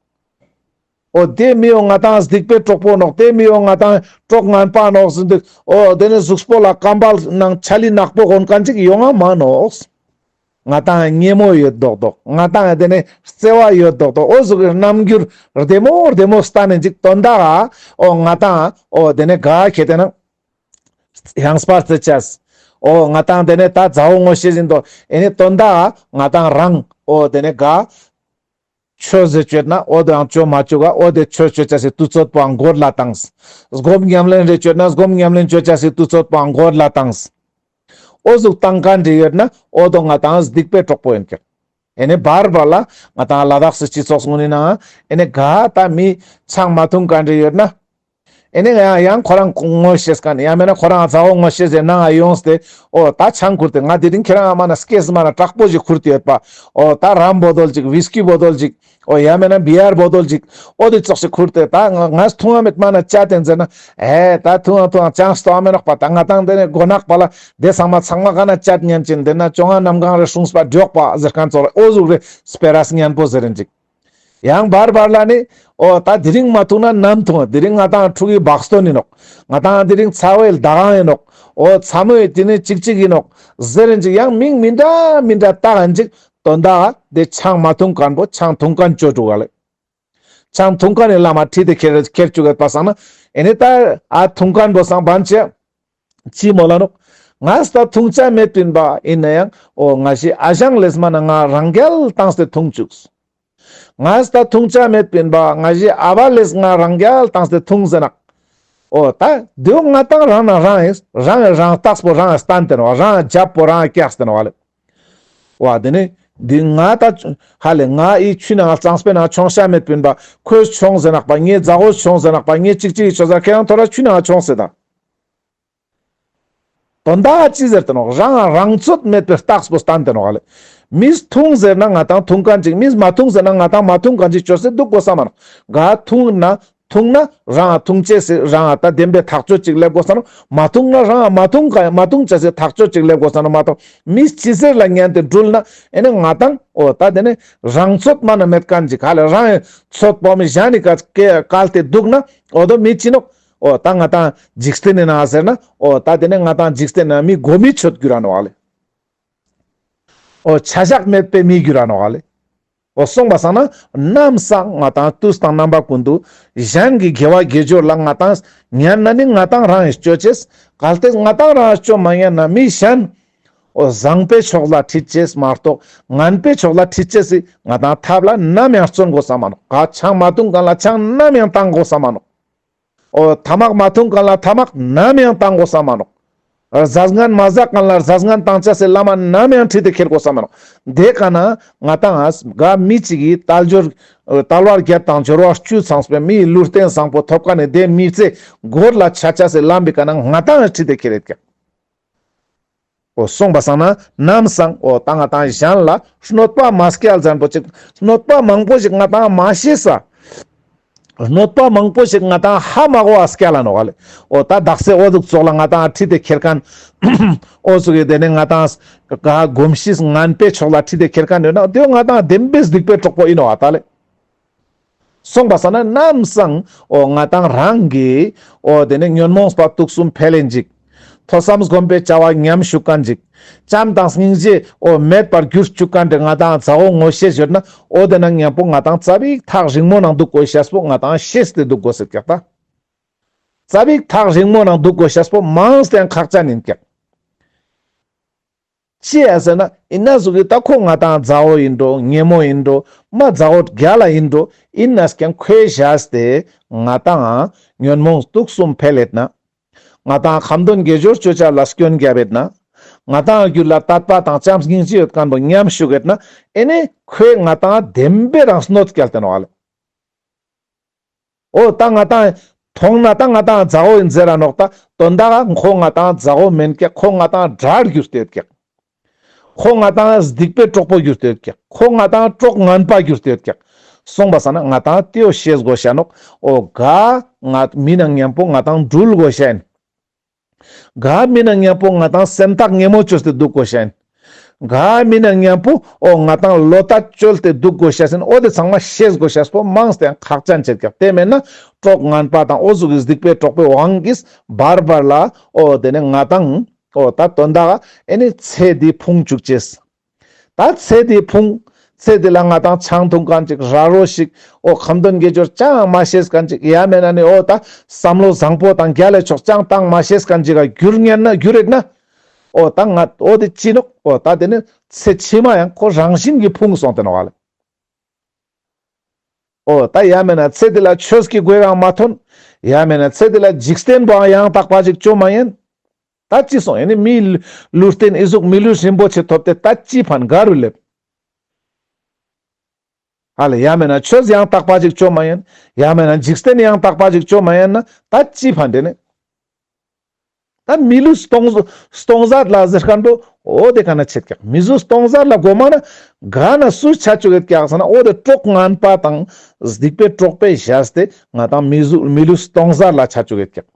འོ་དེ་མི་འོ་ང་དང་སྡིག་པའི་གྲོགས་པོ་ནོག་དེ་མི་འོ་ང་དང་གྲོགས་ངན་པ་ནོག་ཟེར་དུས། འོ་དེ་ནི་གཟུགས་པོ་ལ་སྐམ་པ་ནང་ཆ་ལི་ནག་པོ་གོན་མཁན་ཅིག་ཡོང་ང་མ་ནོག་ང་དང་ཉེ་མོ་ཡོད་མདོག་མདོག་ང་དང་དེ་ནི་བརྩེ་བ་ཡོད་མདོག་མདོག་འོ་ཟུག་གི་རྣམ་འགྱུར་བདེ་མོ་བདེ་མོ་བསྟན་ནས་ཅིག་དོན་དག་ག་འོ་ང་དང་འོ་དེ་ནི་ག་ཁེ་དེ་ན། ཡང་སྤར་ཏེ་ཆས། འོ་ང་དང་དེ་ནས་ད་མཛའ་བོ་ངོ་ཤེས་ཡིན་དོ། ཨེ་ནི་དོན་དག་ང་དང་རང་འོ་དེ་ནས་ག་ཆོས་ཟེར་བཅོས་ན་འོ་དེའང་བཅོ་མ་བཅུག་ག་འོ་དེ་ཆོས་བཅོ་ཅེས་སི་དུས་ཚོད་པོའང་འགོར་ལ་བཏང་། སྒོམ་ཉམས་ལེན་རེ་བཅོས་ན་སྒོམ་ཉམས་ལེན་བཅོ་ཅེས་སི་དུས་ཚོད་པོའང་འགོར་ལ་བཏང་། འོ་ཟུག་བཏང་མཁན་རེ་ཡོད་ན་འོ་དོ་ང་དང་སྡིག་པའི་གྲོགས་པོ་ཡིན་ཀྱག་ཨེ་ནི་བར་བར་ལ་ང་དང་ལ་དྭགས་སི་སྤྱི་ཚོགས་ཀུན་ནི་ནང་ཨེ་ནི་ག་ད་མི་ཆང་མ་འཐུང་མཁན་རེ་ཡོད་ན། ཨེ་ནི་ཡང་ཡང་ཁོ་རང་ངོ་ཤེས་མཁན་ཡང་མེད་ན་ཁོ་རང་མཛའ་བོ་ངོ་ཤེས་ཟེར་ནང་ང་ཡོངས་ཏེ། འོ་ད་ཆང་ཁུར་ཏེ་ང་དེ་རིང་ཁྱེད་རང་ཨ་མ་ན་སྐྱེས་མ་ན་དྲག་པོ་ཞིག་ཁུར་ཏེ་ཡོད་པ། འོ་ད་རམ་བོ་དོལ་ཅིག་ཝིས་ཀི་བོ་དོལ་ཅིག་འོ་ཡང་མེད་ན་བི་ཡར་བོ་དོལ་ཅིག་འོ་དེ་ཙོགས་ཤིག་ཁུར་ཏེ་ད་ང་ང་འཐུང་ང་མེད་མ་ན་ཅད་དེ་ཟེར་ན། ཨེ་ད་འཐུང་ང་འཐུང་ང་ཅང་སྟོ་ཨ་མེ་ནོག་པ། ད་ང་དང་དེ་ནས་མགོ་ནག་པ་ལ་དེ་ཚང་མ་ཚང་མ་ག་ན་ཅད་ཉན་ཅིན་དེ་ན་བཅོ་ལྔ་གནམ་གང་རེ་སྲུངས་པ་འགྲོགས་པ་ཟེར་མཁན་ཙོགས་ལ་འོ་ཟུག་རེ་སྤེ་ར་སྙན་པོ་ཟེར་རིན་ཅིག་ཡང་བར་བར་ལ་ནི། འོ་ད་དེ་རིང་མ་འཐུང་ན་ནམ་འཐུང་། དེ་རིང་ང་དང་ཕྲུ་གུའི་བག་སྟོན་ཡིན་ནོག་ང་དང་དེ་རིང་ཚ་བོའི་ཟླ་གང་ཡིན་ནོག་འོ་ཚ་མོའི་དེ་ནི་ཅིག་ཅིག་ཡིན་ནོག་ཟེར་རིན་ཅིག་ཡང་མིང་མི་འདྲ་མི་འདྲ་བཏགས་ཡིན་ཅིག་དོན་དག་དེ་ཆང་མ་འཐུང་མཁན་པོ་ཆང་འཐུང་མཁན་བཅོ་འགྲོ་ག་ལེ། ཆང་འཐུང་མཁན་ནི་ལམ་མ་ཁྲིད་དེ་ཁྱེར་ཁྱེར་བཅུག་ག་པ་སང་ན། ཨེ་ནི་ད་ཨ་འཐུང་མཁན་པོ་སང་བན་ཆེ། ཅི་མོལ་ལ་ནོག་ངས་ད་འཐུང་ཆ་མེད་པིན་པ་ཨིན་ན་ཡང་འོ་ང་ཞི་ཨ་ཞང་ལེས་མ་ན་ང་རང་རྒྱལ་བཏང་སྟེ་འཐུང་བཅུགས། ངས་ད་འཐུང་ཆ་མེད་པིན་པ་ང་ཞི་ཨ་བ་ལེས་ང་རང་རྒྱལ་བཏང་སྟེ་འཐུང་ཟེར་ན། འོ་ད་དེའོ་ང་ཏང་རང་ན་རང་ཨིན་རང་ཨིན་རང་རྟགས་པོ་རང་ཨིན་སྟན་ཏེ་ནོག་རང་ཨིན་རྒྱབ་པོ་རང་ཨིན་ཀྱག་སྟེ་ནོག་ལེ། འོ་དེ་ནི་འདི་ང་ད་ཧ་ལེ་ང་ཨི་ཆུ་ནང་གཙང་སྤེ་ནང་ཆོང་ཤ་མེད་པིན་པ་ཁོས་ཆོང་ཟེར་ནག་པ་ངའི་མཛའ་བོས་ཆོང་ཟེར་ནག་པ་ངའི་ཅིག་ཅིག་ཆོ་ཟ་ཁེ་རང་ཐོ་ར་ཆུ་ནང་ཆོང་ཟེར་ད། དོན་དག་ཅི་ཟེར་ཏེ་ནོག་རང་རང་ཚོད་མེད་པའི་རྟགས་པོ་སྟན་ཏེ་ནོག་ལེ། མིས་འཐུང་ཟེར་ན་ང་ཏང་འཐུང་མཁན་ཅིག་མིས་མ་འཐུང་ཟེར་ན་ང་ཏང་མ་འཐུང་མཁན་ཅིག་ཅོས་ཏེ་འདུག་དགོས་ས་མ་ནོག་ག་འཐུང་ན་འཐུང་ན་རང་འཐུང་ཅེས་སི་རང་ད་བདེན་པའི་ཐག་གཅོད་ཅིག་ལེབ་དགོས་ས་ནོག་མ་འཐུང་ན་རང་མ་འཐུང་ག་མ་འཐུང་ཅེས་སི་ཐག་གཅོད་ཅིག་ལེབ་དགོས་ས་ནོག་མ་གཏོགས་མིས་ཅི་ཟེར་ལ་ཉན་ཏེ་འགྲུལ་ན་ཨེ་ནི་ང་ཏང་འོ་ད་དེ་ནི་རང་ཚོད་མ་ན་མེད་མཁན་ཅིག་ག་ལེ་རང་ཚོད་པོ་མི་གཞན་ནི་ཀ་ཀལ་ཏེ་འདུག་ན་འོ་དོ་མི་ཅི་ནོག་འོ་ད་ང་ཏང་འཇིག་རྟེན་ནི་ནང་ཟེར་ན་འོ་ད་དེ་ནི་ང་ཏང་འཇིག་རྟེན་ནི་མི་མགོ་མི་ཆོད་གྱུར་ར་ནོག་ལེ། འོ་ཆ་བཞག་མེད་པའི་མི་གྱུར་ར་ནོག་ལེ། འོ་སོང་པ་སང་ན་ནམ་སང་ང་ཏང་དུས་དང་རྣམ་པ་ཀུན་ཏུ་གཞན་གྱི་དགེ་བ་དགེ་སྦྱོར་ལ་ང་ཏང་ཉན་ན་ནི་ང་ཏང་རང་ཡིས་ཅོ་ཅེས་གལ་ཏེ་ང་ཏང་རང་ཡིས་ཅོ་མ་ཉན་ན་མི་གཞན་འོ་བཟང་པོའི་ཕྱོགས་ལ་ཁྲིད་ཅེས་མ་གཏོགས་ངན་པའི་ཕྱོགས་ལ་ཁྲིད་ཅེས་སི་ང་ཏང་ཐབས་ལ་ནམ་ཡང་བརྩོན་དགོས་ས་མ་ནོག་ག་ཆང་མ་འཐུང་མཁན་ལ་ཆང་ནམ་ཡང་བཏང་དགོས་ས་མ་ནོག་འོ་ཐ་མག་མ་འཐུང་མཁན་ལ་ཐ་མག་ནམ་ཡང་བཏང་དགོས་ས་མ་ནོག་རྫས་ངན་མ་ཟ་མཁན་ལ་རྫས་ངན་བཏང་ཅེས་སི་བླ་མ་ནམ་ཡང་ཁྲིད་དེ་ཁྱེར་དགོས་ས་མ་ནོག་དེ་ཀ་ན་ང་ཏང་ཨ་ག་མི་གཅིག་གི་དལ་འབྱོར་དལ་བ་བརྒྱད་དང་འབྱོར་བ་བཅུ་ཚང་བའི་མིའི་ལུས་རྟེན་བཟང་པོ་ཐོབ་མཁན་ནི་དེ་མི་ཚེ་འགོར་ལ་ཆ་ཅེས་སི་ལམ་པའི་ཀ་ན་ང་ཏང་ཁྲིད་དེ་ཁྱེར་ཡོད་ཀྱག་འོ་སོང་པ་སང་ན་ནམ་སང་འོ་ད་ང་ཏང་གཞན་ལ་གནོད་པ་མ་སྐྱལ་ཟེར་མཁན་པོ་ཅིག་གནོད་པ་མང་པོ་ཞིག་ང་ཏང་མ་ཤེས་ས། གནོད་པ་མང་པོ་ཞིག་ང་ཏང་ཧ་མ་གོ་བ་སྐྱལ་ལ་ནོག་ལེ། འོ་ད་དག་ས་འོ་ཟུག་ཙོགས་ལ་ང་ཏང་ཁྲིད་དེ་ཁྱེར་མཁན་འོ་ཟུག་གི་དེ་ནི་ང་ཏང་ག་གོམས་གཤིས་ངན་པའི་ཕྱོགས་ལ་ཁྲིད་དེ་ཁྱེར་མཁན་ཡོད་ན་དེ་ང་ཏང་བདེན་པའི་སྡིག་པའི་གྲོགས་པོ་ཡིན་ནོག་ད་ལེ། སོང་པ་སང་ན་ནམ་སང་འོ་ང་ཏང་རང་གི་འོ་དེ་ནི་ཉོན་མོངས་པ་དུག་གསུམ་འཕེལ་ལེན་ཅིག་ཐོས་བསམ་སྒོམ་པའི་བྱ་བ་ཉམས་ཞུགས་མཁན་ཅིག་བྱམས་དང་སྙིང་རྗེ་འོ་མེད་པར་གྱུར་བཅུག་མཁན་དེ་ང་ཏང་མཛའ་བོ་ངོ་ཤེས་ཡོད་ན་འོ་དེ་ན་མཉམ་པོ་ང་ཏང་ཙ་པིག་ཐག་རིང་མོ་ནང་འདུག་དགོས་ཤེས་པོ་ང་ཏང་ཤེས་ཏེ་འདུག་དགོས་ཟེར་ཀྱག་ད། ཙ་པིག་ཐག་རིང་མོ་ནང་འདུག་དགོས་ཤེས་པོ་མང་སྟེ་ཁག་ཅན་ཡིན་ཀྱག་ཅི་ཡ་ཟེར་ན་ཨིན་ན་ཟུག་གི་ད་ཁོ་ང་ཏང་མཛའ་བོ་ཡིན་འགྲོ་ཉེ་མོ་ཡིན་འགྲོ་མ་མཛའ་བོ་རྒྱལ་ལ་ཡིན་འགྲོ་ཡིན་ན་ཀྱང་ཁོའི་བཞག་སྟེ་ང་ཏང་ཉོན་མོངས་དུག་གསུམ་འཕེལ་ཡོད་ན། ང་ཏང་ཁ་འདོན་དགེ་སྦྱོར་ཅོ་ཅེས་ལ་སྐྱོན་རྒྱབ་ཡོད་ན། ང་ཏང་རྒྱུད་ལ་དད་པ་དང་བྱམས་སྙིང་རྗེ་ཡོད་མཁན་པོ་ཉམས་ཞུགས་ཡོད་ན་ཨེ་ནི་ཁོས་ང་ཏང་བདེན་པའི་རང་གནོད་སྐྱལ་ཏེ་ནོག་ལེ། འོ་ད་ང་ཏང་མཐོང་ན་ད་ང་ཏང་མཛའ་བོ་ཡིན་ཟེར་ར་ནོག་ད་དོན་དག་ཁོ་ང་ཏང་མཛའ་བོ་མེན་ཀྱག་ཁོ་ང་ཏང་དགྲར་གྱུར་ཏེ་ཡོད་ཀྱག་ཁོ་ང་ཏང་སྡིག་པའི་གྲོགས་པོ་གྱུར་ཏེ་ཡོད་ཀྱག་ཁོ་ང་ཏང་གྲོགས་ངན་པ་གྱུར་ཏེ་ཡོད་ཀྱག་སོང་པ་སང་ན་ང་ཏང་དེའོ་ཤེས་དགོས་ཤ་ནོག་འོ་ག་ང་མི་ནང་མཉམ་པོ་ང་ཏང་འགྲུལ་དགོས་ཤ་ཡིན། ག་མི་ནང་མཉམ་པོ་ང་ཏང་སེམས་ཐག་ཉེ་མོ་བཅོས་ཏེ་འདུག་དགོས་ཤ་ཡིན། ག་མི་ནང་མཉམ་པོ་འོ་ང་ཏང་བློ་ཐག་བཅོལ་ཏེ་འདུག་དགོས་ཤ་ཡིན། འོ་དེ་ཚང་མ་ཤེས་དགོས་ཤ་སྤོ་མང་སྟེ་ཁག་ཅན་ཆེད་ཀྱག་དེ་མེན་ན་གྲོགས་ངན་པ་དང་འོ་ཟུག་གི་སྡིག་པའི་གྲོགས་པོའི་དབང་གིས་བར་བར་ལ་འོ་དེ་ནས་ང་ཏང་འོ་ད་དོན་དག་ཨེ་ནི་ཚེ་འདི་ཕུང་བཅུག་ཅེས། ད་ཚེ་འདི་ཕུང་། ཚེ་འདི་ལ་ང་ཏང་ཆང་འཐུང་མཁན་ཅིག་ར་རོ་ཞིག་འོ་ཁ་འདོན་དགེ་སྦྱོར་ཅང་མ་ཤེས་མཁན་ཅིག་ཡ་མེན་ན་ནི་འོ་ད་བསམ་བློ་བཟང་པོ་དང་རྒྱལ་ལ་ཕྱོགས་ཅང་བཏང་མ་ཤེས་མཁན་ཅིག་ག་གྱུར་ཉན་ན་གྱུར་ཡོད་ན། འོ་ད་ང་འོ་དེ་ཅི་ནོག་འོ་ད་དེ་ནི་ཚེ་ཕྱི་མ་ཡང་ཁོ་རང་བཞིན་གྱི་ཕུང་སོང་སྟེ་ནོག་ལེ། འོ་ད་ཡ་མེན་ན་ཚེ་འདི་ལ་ཆོས་ཀྱི་གོས་ཡང་མ་ཐོན། ཡ་མེན་ན་ཚེ་འདི་ལ་འཇིག་རྟེན་པོའང་ཡང་དག་པ་ཅིག་ཅོ་མ་ཉན། ད་ཅི་སོང་ཡ་ནི་མིའི་ལུས་རྟེན་ཨི་ཟུག་མི་ལུས་རིན་པོ་ཆེ་ཐོབ་སྟེ་ད་ཅི་ཕན་ག་རུ་ལེབ། ཧ་ལེ་ཡ་མེན་ན་ཆོས་ཡང་དག་པ་ཅིག་ཅོ་མ་ཉན། ཡ་མེན་ན་འཇིག་རྟེན་ཡང་དག་པ་ཅིག་ཅོ་མ་ཉན་ན་ད་ཅི་ཕན་དེ་ནི། ད་མི་ལུས་སྟོང་སྟོང་ཟད་ལ་ཟེར་མཁན་པོ་འོ་དེ་ག་ན་ཆེད་ཀྱག་མི་ལུས་སྟོང་ཟད་ལ་གོ་མ་ན་ག་ན་སུ་ཆ་བཅུག་ཡོད་ཀྱག་ཟེར་ན་འོ་དེ་གྲོགས་ངན་པ་དང་སྡིག་པའི་གྲོགས་པོས་བཞག་སྟེ་ང་ཏང་མི་ལུས་མི་ལུས་སྟོང་ཟད་ལ་ཆ་བཅུག་ཡོད་ཀྱག་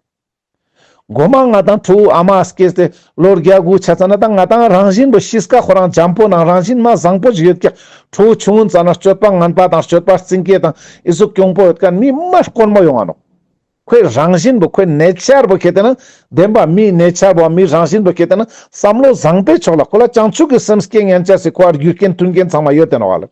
གོ་མ་ང་ཏང་ཕྲུ་གུ་ཨ་མ་སྐྱེས་ཏེ་ལོ་བརྒྱ་དགུ་ཆ་ཙ་ན་ད་ང་ཏང་རང་བཞིན་པོ་གཤིས་ཀ་ཁོ་རང་འཇམ་པོ་ནང་རང་བཞིན་མ་བཟང་པོ་ཞིག་ཡོད་ཀྱག་ཕྲུ་གུ་ཆུང་ངུན་ཙ་ན་སྤྱོད་པ་ངན་པ་དང་སྤྱོད་པ་རྩིང་སྐྱེས་དང་ཨི་ཟུག་གྱོང་པོ་ཡོད་མཁན་མི་མ་དཀོན་མོ་ཡོང་ང་ནོག་ཁོའི་རང་བཞིན་པོ་ཁོའི་ནེ་ཅར་པོ་ཁེ་ཏེ་ན་བདེན་པ་མིའི་ནེ་ཅར་པོ་མིའི་རང་བཞིན་པོ་ཁེ་ཏེ་ན་བསམ་བློ་བཟང་པོའི་ཕྱོགས་ལ་ཁོ་ལ་བྱང་ཆུབ་ཀྱི་སེམས་སྐྱེ་ཉན་ཅེས་སི་ཁོ་ཨ་རྒྱུ་རྐྱེན་མཐུན་རྐྱེན་ཚང་མ་ཡོད་དེ་ནོག་ལེ།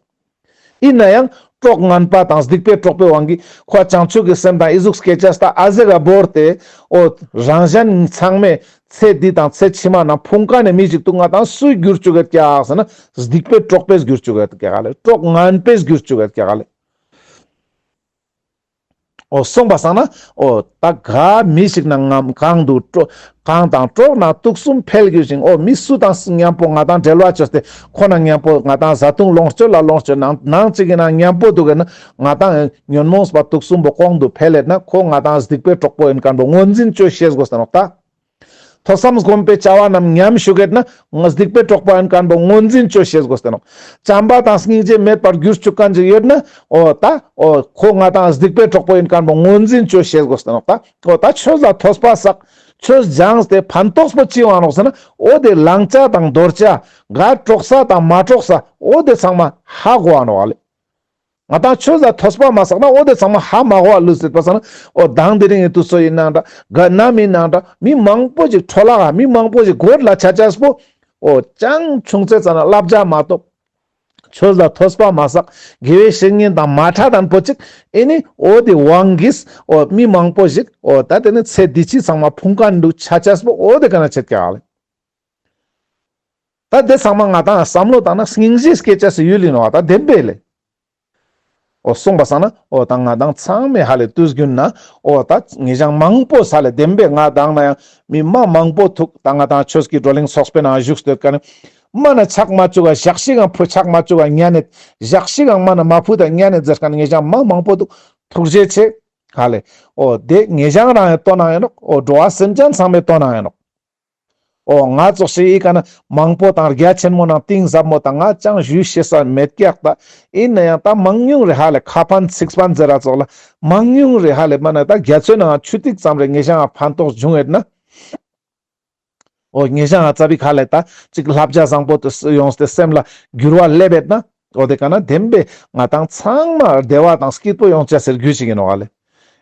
ཡིན་ན་ཡང་ གྲོགས་ངན་པ་དང་སྡིག་པའི་གྲོགས་པོའི་དབང་གིས་ཁོ་བྱང་ཆུབ་ཀྱི་སེམས་དང་ཨི་ཟུག་སྐྱེ་ཅེས་ད་ཨ་ཟེ་ག་བོར་ཏེ། འོ་རང་གཞན་ཚང་མས་ཚེ་འདི་དང་ཚེ་ཕྱི་མ་ནང་ཕུང་ཁན་ནི་མི་ཞིག་འདུག་ང་དང་སུས་གྱུར་ཅུག་གེད་ཀྱག་ཟེར་ན་སྡིག་པའི་གྲོགས་པོས་གྱུར་ཅུག་གེད་ཀྱག་ལེ། གྲོགས་ངན་པོས་གྱུར་ཅུག་གེད་ཀྱག་ལེ། འོ་སོང་པ་སང་ན་འོ་ད་ག་མི་ཞིག་ན་ངམ་གང་དུ་གྲོགས་གང་དང་གྲོགས་ན་དུག་གསུམ་འཕེལ་འགྱུར་ཞིང་། འོ་མི་སུ་དང་སུ་མཉམ་པོ་ང་དང་འབྲེལ་བ་བཅོས་ཏེ་ཁོ་ན་མཉམ་པོ་ང་དང་བཟའ་བཏུང་ལོངས་སྤྱོད་ལ་ལོངས་སྤྱོད་ནང་ནང་གཅིག་གི་ནང་མཉམ་པོ་འདུག་གེད་ན་ང་དང་ཉོན་མོངས་པ་དུག་གསུམ་པོ་གོང་དུ་འཕེལ་ལེད་ན་ཁོ་ང་དང་སྡིག་པའི་གྲོགས་པོ་ཨིན་ཁན་པོ་ངོས་འཛིན་བཅོ་ཤེས་དགོས་ཏེ་ནོག་ད། ཐོས་བསམ་སྒོམ་པའི་བྱ་བ་རྣམས་ཉམས་ཞུགས་གེད་ན་ང་སྡིག་པའི་གྲོགས་པོ་ཨིན་ཁན་པོ་ངོས་འཛིན་བཅོ་ཤེས་དགོས་ཏེ་ནོག་བྱམས་པ་དང་སྙིང་རྗེ་མེད་པར་གྱུར་ཅུག་ཁན་ཅིག་ཡོད་ན་འོ་ད་འོ་ཁོ་ང་དང་སྡིག་པའི་གྲོགས་པོ་ཨིན་ཁན་པོ་ངོས་འཛིན་བཅོ་ཤེས་དགོས་ཏེ་ནོག་ད། འོ་ད་ཆོས་ལ་ཐོས་པ་བསགས་ཆོས་སྦྱངས་ཏེ་ཕན་ཐོགས་པོ་ཅི་ཡོང་ང་ནོག་ཟེར་ན་འོ་དེ་བླང་བྱ་དང་འདོར་བྱ་ག་གྲོགས་ས་དང་མ་གྲོགས་ས་འོ་དེ་ཚང་མ་ཧ་གོ་ང་ནོག་ལེ། ང་དང་ཆོས་ལ་ཐོས་པ་མ་བསགས་ན་འོ་དེ་ཚང་མ་ཧ་མ་གོ་བ་ལུས་སྲིད་པ་སང་ན་འོ་དང་དེ་རིང་གི་དུས་ཚོད་ཨིན་ནང་འདྲ་ག་ནམ་ཨིན་ནང་འདྲ་མི་མང་པོ་ཞིག་འཕྲོ་བརླག་ག་མི་མང་པོ་ཞིག་གོད་ལ་ཆ་ཆས་པོ་འོ་ཅང་ཆུང་ཙེ་ཙ་ན་བསླབ་བྱ་མ་གཏོགས་ཆོས་ལ་ཐོས་པ་མ་བསགས་དགེ་བའི་བཤེས་གཉེན་དང་མ་ཕྲད་དང་པོ་ཅིག་ཨེ་ནི་འོ་དེ་དབང་གིས་འོ་མི་མང་པོ་ཞིག་འོ་ད་དེ་ནི་ཚེ་འདི་ཕྱི་ཚང་མ་ཕུང་ཁན་དུ་ཆ་ཆས་པོ་འོ་དེ་ག་ན་ཆེད་ཀྱག་ལེ། ད་དེ་ཚང་མ་ང་དང་བསམ་བློ་བཏང་ན་སྙིང་རྗེ་སྐྱེ་ཅེས་སི་ཡུལ་ཨིན་ནོག་ད་བདེན་པས་ལེ། འོ་སོང་པ་སང་ན་འོ་ད་ང་དང་ཚང་མས་ཧ་ལེ་དུས་རྒྱུན་ན་འོ་ད་ངེ་ཞང་མང་པོ་ས་ལེ་བདེན་པས་ང་དང་ན་ཡང་མི་མ་མང་པོ་ཐུག་ད་ང་དང་ཆོས་ཀྱི་བགྲོ་གླེང་ཚོགས་པའི་ནང་བཞུགས་སྡོད་ཁན་ནི་མ་ན་ཆག་མ་ཅུག་ག་ཞག་ཤིག་གང་ཕུ་ཆག་མ་ཅུག་ག་ཉན་ནེད་ཞག་ཤིག་གང་མ་ན་མ་ཕུད་ད་ཉན་ནེད་ཟེར་ཁན་ནི་ངེ་ཞང་མ་མང་པོ་ཐུག་ཐུགས་རྗེ་ཆེ་ཧ་ལེ། འོ་དེ་ངེ་ཞང་རང་ཡང་དོ་སྣང་ཨིན་ནོག་འོ་འགྲོ་བ་སེམས་ཅན་ཚང་མའི་དོ་སྣང་ཨིན་ནོག་འོ་ང་ཙོགས་ཤིག་ཨི་ཀ་ན་མང་པོ་དང་རྒྱ་ཆེན་མོ་ནང་གཏིང་ཟབ་མོ་དང་ང་ཅང་ཞུས་ཤེས་ས་མེད་ཀྱག་ད། ཨིན་ན་ཡང་ད་མང་ཉུང་རེ་ཧ་ལེ་ཁ་ཕན་ཚིག་ཕན་ཟེར་ར་ཙོགས་ལ་མང་ཉུང་རེ་ཧ་ལེ་མ་ན་ད་རྒྱ་མཚོའི་ནང་ཆུ་ཐིགས་ཙམ་རེ་ངེ་ཞང་ང་ཕན་ཐོགས་བྱུང་ཡོད་ན། འོ་ངེ་ཞང་ང་ཙ་པིག་ཧ་ལེ་ད་ཅིག་བསླབ་བྱ་བཟང་པོ་དེ་ཡོངས་ཏེ་སེམས་ལ་འགྱུར་བ་སླེབས་ཡོད་ན། འོ་དེ་ཀ་ན་བདེན་པས་ང་དང་ཚང་མ་བདེ་བ་དང་སྐྱིད་པོ་ཡོང་ཅེས་སི་རྒྱུ་ཞིག་ཨིན་ནོག་ལེ།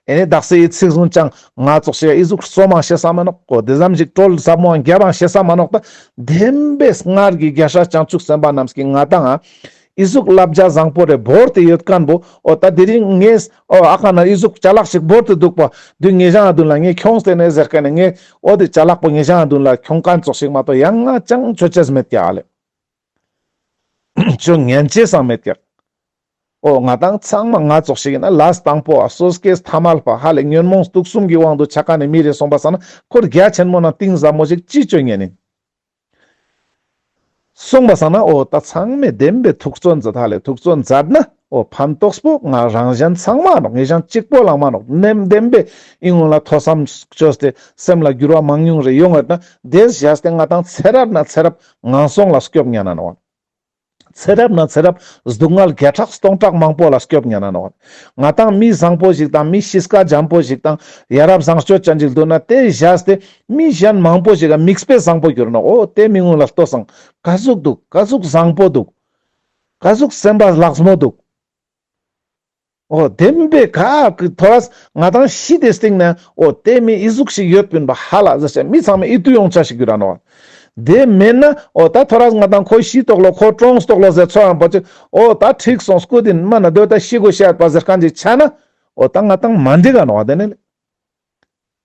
ཨེ་ནི་དག་ས་ཨི་ཚིག་ཟུང་ཅང་ང་ཙོགས་ཤིག་ཨི་ཟུག་རྩོམ་མང་ཤེས་ས་མ་ནོག་འོ་དེ་ཙམ་ཞིག་གྲོལ་ཟབ་མོ་རྒྱབ་མང་ཤེས་ས་མ་ནོག་ད་བདེན་པས་སྔར་གྱི་རྒྱལ་སྲས་བྱང་ཆུབ་སེམས་དཔའ་རྣམས་ཀྱིས་ང་དང་ཨི་ཟུག་བསླབ་བྱ་བཟང་པོ་རེ་བོར་ཏེ་ཡོད་ཁན་པོ་འོ་ད་དེ་རིང་ངས་འོ་ཨ་ཀ་ན་ཨི་ཟུག་ཅ་ལག་ཞིག་བོར་ཏེ་འདུག་པ་དུས་ངེ་ཞང་ང་དུན་ལ་ངས་ཁྱོངས་ཏེ་ནེ་ཟེར་ཁན་ནི་ངས་འོ་དེ་ཅ་ལག་པོ་ངེ་ཞང་ང་དུན་ལ་ཁྱོང་ཁན་ཙོགས་ཤིག་མ་གཏོགས་ཡང་ང་ཅང་ཆོ་ཅེས་མེད་ཀྱག་ལེ། ཅོ་ཉན་ཅེས་སང་མེད་ཀྱག་འོ་ང་དང་ཚང་མ་ང་ཙོགས་ཤིག་ཨིན་ན་ལས་དང་པོ་ཨ་སོ་སྐྱེས་ཐ་མལ་པ་ཧ་ལེ་ཉོན་མོངས་དུག་གསུམ་གྱི་དབང་དུ་ཆ་ཁན་ནི་མི་རེ་སོང་པ་སང་ན་ཁོ་རྒྱ་ཆེན་མོ་ནང་གཏིང་ཟབ་མོ་ཞིག་ཅི་ཅོ་ཉན་ཨིན། སོང་པ་སང་ན་འོ་ད་ཚང་མས་བདེན་པའི་ཐུགས་བརྩོན་མཛད་ཧ་ལེ་ཐུགས་བརྩོན་མཛད་ན་འོ་ཕན་ཐོགས་པོ་ང་རང་གཞན་ཚང་མ་ནོག་ངེ་ཞང་གཅིག་པོ་ལ་མ་ནོག་ནེམ་བདེན་པའི་ཨི་ངོ་ལ་ཐོས་བསམ་ཅོས་ཏེ་སེམས་ལ་འགྱུར་བ་མང་ཉུང་རེ་ཡོང་ཡོད་ན་དེ་བཞག་སྟེ་ང་དང་ཚེ་རབས་ན་ཚེ་རབས་ངན་སོང་ལ་སྐྱོབ་ཉན་ན་ནོག་ཚེ་རབས་ན་ཚེ་རབས་སྡུག་བསྔལ་བརྒྱ་ཕྲག་སྟོང་ཕྲག་མང་པོ་ལ་སྐྱོབ་ཉན་ན་ནོག་ང་དང་མི་བཟང་པོ་ཞིག་དང་མི་གཤིས་ཀ་འཇམ་པོ་ཞིག་དང་ཡ་རབས་བཟང་སྤྱོད་ཅན་ཞིག་འདུག་ན་དེ་བཞག་སྟེ་མི་གཞན་མང་པོ་ཞིག་ག་མིག་དཔེ་བཟང་པོ་གྱུར་ནོག་འོ་དེ་མི་ངོ་ལ་ལྟོས་སང་ཀ་ཟུག་འདུག་ཀ་ཟུག་བཟང་པོ་འདུག་ཀ་ཟུག་སེམས་པ་ལགས་མོ་འདུག་འོ་བདེན་པའི་ག་གི་ཐོ་རས་ང་དང་ཤི་དེ་སྟིང་ན་འོ་དེ་མི་ཨི་ཟུག་ཞིག་ཡོད་པིན་པ་ཧ་ལ་ཟེར་ཅེས་མི་ཚང་མ་ཨི་ཏུ་ཡོང་ཆ་ཞིག་གྱུར་ར་ནོག་དེ་མེན་ན་འོ་ད་ཐོ་རས་ང་དང་ཁོ་ཤི་ཏོག་ལོ་ཁོ་གྲོངས་ཏོག་ལོ་ཟེར་ཚོ་ཡང་པོ་ཅིག་འོ་ད་འགྲིག་སོང་སྐུ་དེ་མ་ན་དོ་ད་ཤི་གོ་ཤ་ཡོད་པ་ཟེར་ཁན་ཅིག་ཆ་ན་འོ་ད་ང་དང་མ་འགྲིག་ག་ནོག་དེ་ནི་ལེ།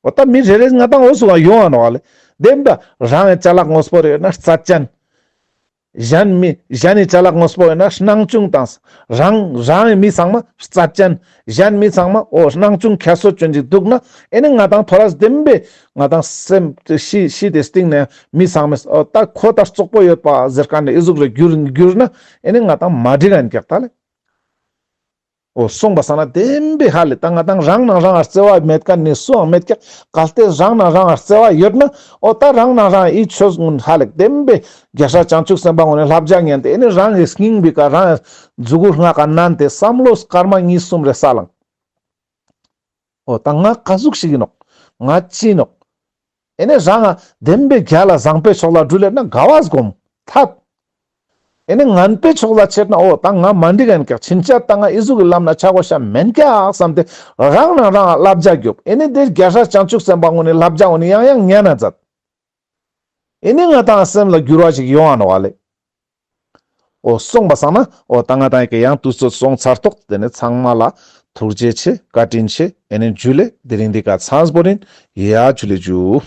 འོ་ད་མི་རེ་རེ་ང་དང་འོ་སུ་བ་ཡོང་ང་ནོག་ལེ། བདེན་པ་རང་གི་ཅ་ལག་དངོས་པོ་རེ་ཡོད་ན་རྩ་ཅན། གཞན་མི་གཞན་ནི་ཅ་ལག་དངོས་པོ་ཡོད་ན་སྣང་ཆུང་དང་། རང་རང་གི་མི་ཚང་མ་རྩ་ཅན། གཞན་མི་ཚང་མ་འོ་སྣང་ཆུང་ཁྱད་གསོད་ཅན་ཅིག་འདུག་ན་ཨེ་ནི་ང་དང་ཐོ་རས་བདེན་པའི་ང་དང་སེམས་ཤི་ཤི་དེ་སྟིང་ནས་མི་ཚང་མས་འོ་ད་ཁོ་ད་རྩོག་པོ་ཡོད་པ་ཟེར་ཁན་ནི་ཨི་ཟུག་རེ་གྱུར་གྱུར་ན་ཨེ་ནི་ང་དང་མ་འགྲིག་ག་ཨིན་ཀྱག་ད་ལེ། འོ་སོང་པ་སང་ན་བདེན་པའི་ཧ་ལེ་ད་ང་དང་རང་ནང་རང་ང་བརྩེ་བ་མེད་ཁན་ནི་སུའང་མེད་ཀྱག་གལ་ཏེ་རང་ནང་རང་ང་བརྩེ་བ་ཡོད་ན་འོ་ད་རང་ནང་རང་ཨི་ཆོས་ཀུན་ཧ་ལེ་བདེན་པའི་རྒྱལ་སྲས་བྱང་ཆུབ་སེམས་དཔའ་ངོ་ནས་བསླབ་བྱ་ཉན་ཏེ་ཨེ་ནི་རང་གི་སྙིང་པའི་ཀ་རང་གི་མཛུ་གུ་ལྔ་ཀ་མནན་ཏེ་བསམ་བློ་སྐར་མ་གཉིས་གསུམ་རེ་ས་ལང་། འོ་ད་ང་ཀ་ཟུག་ཞིག་ཨིན་ནོག་ང་ཅི་ཨིན་ནོག་ཨེ་ནི་རང་ང་བདེན་པའི་རྒྱལ་ལ་བཟང་པོའི་ཕྱོགས་ལ་འགྲུལ་ལེར་ན་དགའ་བ་སྒོམ་ཐབས། ཨེ་ནི་ངན་པའི་ཕྱོགས་ལ་ཆེར་ན་འོ་ད་ང་མ་འགྲིག་ག་ཨིན་ཀྱག་ཕྱིན་ཆད་ད་ང་ཨི་ཟུག་གི་ལམ་ན་ཆ་གོ་ཤ་མེན་ཀྱག་བསམ་སྟེ་རང་ནང་རང་ང་བསླབ་བྱ་རྒྱོབ། ཨེ་ནི་དེ་རྒྱལ་སྲས་བྱང་ཆུབ་སེམས་དཔའ་ངོ་ནས་བསླབ་བྱ་འོ་ནི་ཡང་ཡང་ཉན་ན་མཛད། ཨེ་ནི་ང་དང་སེམས་ལ་འགྱུར་བ་ཞིག་ཡོང་ང་ནོག་ལེ། འོ་སོང་པ་སང་ན་འོ་ད་ང་དང་ཡི་གེ་ཡང་དུས་ཚོད་སོང་ཚར་ཏོག། དེ་ནས་ཚང་མ་ལ་ཐུགས་རྗེ་ཆེ། བཀའ་དྲིན་ཆེ། ཨེ་ནི་ཇུ་ལེ། དེ་རིང་འདི་ཀ་ཚང་བོ་ཡིན། ཡ་ཇུ་ལེ་ཇུ།